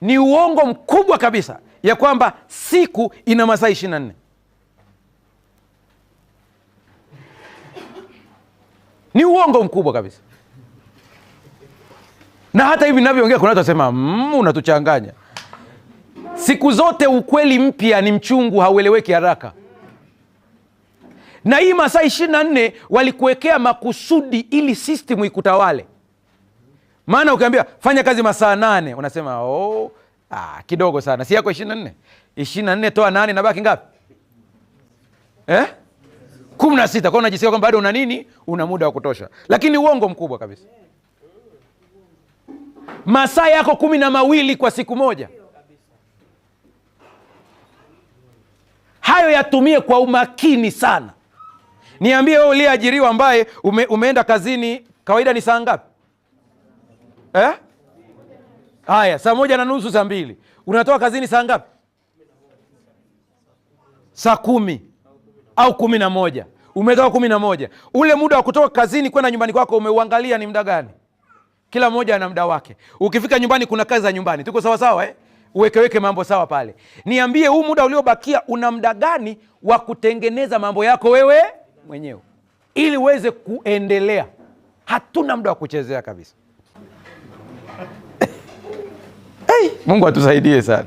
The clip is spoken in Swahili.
Ni uongo mkubwa kabisa ya kwamba siku ina masaa 24. Ni uongo mkubwa kabisa. Na hata hivi ninavyoongea kuna watu wasema, unatuchanganya. Siku zote ukweli mpya ni mchungu, haueleweki haraka. Na hii masaa 24 walikuwekea makusudi ili system ikutawale. Maana ukiambia fanya kazi masaa 8 unasema oh, kidogo sana. Si yako 24? 24 toa 8 nabaki ngapi? 16. Kwa hiyo unajisikia kwamba bado una nini? Una muda wa kutosha. Lakini uongo mkubwa kabisa. Masaa yako 12 kwa siku moja, hayo yatumie kwa umakini sana. Niambie wewe uliyeajiriwa ambaye umeenda kazini, kawaida ni saa ngapi? Haya, saa 1:30, saa 2. Unatoka kazini saa ngapi? Saa 10 au 11. Umetoka 11. Ule muda wa kutoka kazini kwenda nyumbani kwako umeuangalia ni muda gani? Kila mmoja ana muda wake. Ukifika nyumbani kuna kazi za nyumbani. Tuko sawa sawa? Uwekeweke mambo sawa pale. Niambie huu muda uliobakia una muda gani wa kutengeneza mambo yako wewe mwenyewe ili uweze kuendelea. Hatuna muda wa kuchezea kabisa. Hey, Mungu atusaidie sana.